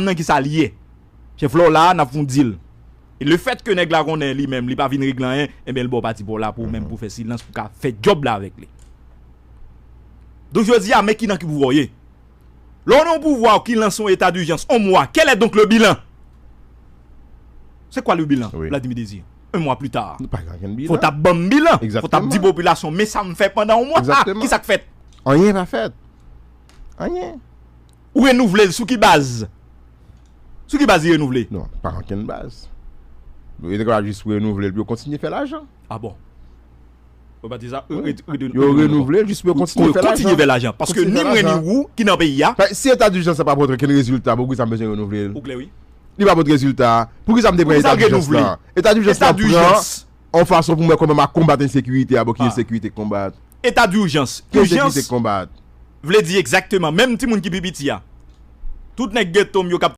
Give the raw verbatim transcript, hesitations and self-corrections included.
Nan ki sa l ye? Chèf la w la, n ap fè yon deal. E le fèt ke nèg la konnen li menm, li pa vin regle anyen, ebyen, l ba w pati pa w la pou ou menm pou fè silans, pou ka fè djòb la avèk li. Donk, jodi a, men ki nan ki pouvwa w ye. Lè w nan yon pouvwa ki lanse yon eta dijans, yon mwa, quel est donc le bilan? C'est quoi le bilan, Vladimir Désir? Un mois plus tard. Fò t ap ban m bilan. Fò t ap di popilasyon, men sa m fè pandan yon mwa. Ki sa k fèt? Anyen pa fèt. Anyen. Ou renouvle l sou ki baz? Sou ki baz li renouvle? Non, pa ankenn baz. Yo te kapab jis renouvle l pou yo kontinye fè lajan. Ah bon? Yo pa di sa? Yo renouvle l jis pou yo kontinye fè lajan. Paske ni mwen ni ou ki nan peyi a. Si eta dijans la pa pote okenn rezilta, poukisa m bezwen renouvle l? Ou klè, wi. Li pa pote rezilta. Poukisa m te pran eta dijans la? Eta dijans la pran yon fason pou mwen kòman m a konbat ensekirite a, bon, ki ensekirite k konbat? Eta dijans. Ki ensekirite k konbat? Vle di egzakteman, menm timoun ki pi piti a. Tout nèg geto m yo k ap